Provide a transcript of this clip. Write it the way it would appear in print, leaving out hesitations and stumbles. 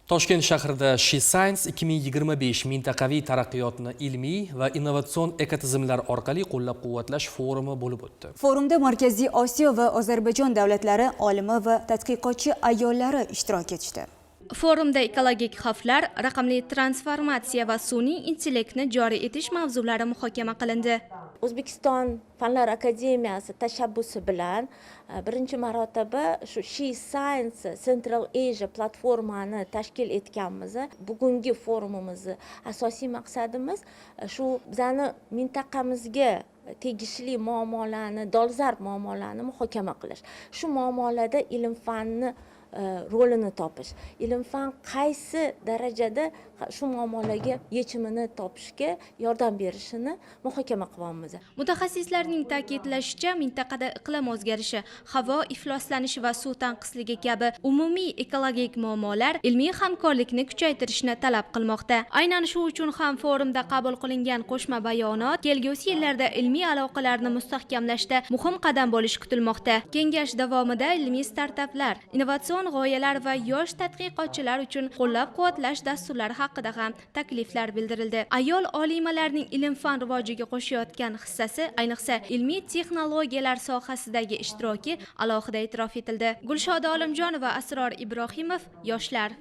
Toshkent shahrida She Science 2025 mintaqaviy taraqqiyotni ilmiy va innovatsion ekotizimlar orqali qo'llab-quvvatlash forumi bo'lib o'tdi. Forumda Markaziy Osiyo va Ozarbayjon davlatlari olimi va tadqiqotchi ayollari ishtirok etishdi. Forumda ekologik xavflar, raqamli transformatsiya va sun'iy intellektni joriy etish mavzulari muhokama qilindi. O'zbekiston Fanlar akademiyasi tashabbusi bilan birinchi marotaba shu She Science Central Asia platformani tashkil etganmiz. Bugungi forumimizni asosiy maqsadimiz shu bizani mintaqamizga tegishli muammolarni, dolzarb muammolarni muhokama qilish. Shu muammolarda ilm fanni rolini topish, ilm fan qaysi darajada shu muammolarga yechimini topishga yordam berishini muhokama qilyapmiz. Mutaxassislarning ta'kidlashicha, mintaqada iqlim o'zgarishi, havo ifloslanishi va suv tanqisligi kabi umumiy ekologik muammolar ilmiy hamkorlikni kuchaytirishni talab qilmoqda. Aynan shu uchun ham forumda qabul qilingan qo'shma bayonot kelgusi yillarda ilmiy aloqalarni mustahkamlashda muhim qadam bo'lishi kutilmoqda. Kengash davomida ilmiy startaplar, innovatsion g'oyalar va yosh tadqiqotchilar uchun qo'llab-quvvatlash dasturlari haqida ham takliflar bildirildi. Ayol olimalarning ilm-fan rivojiga qo'shayotgan hissasi, ayniqsa ilmiy texnologiyalar sohasidagi ishtiroki alohida e'tirof etildi. Gulshoda Olimjonova, Asror Ibrohimov, Yoshlar.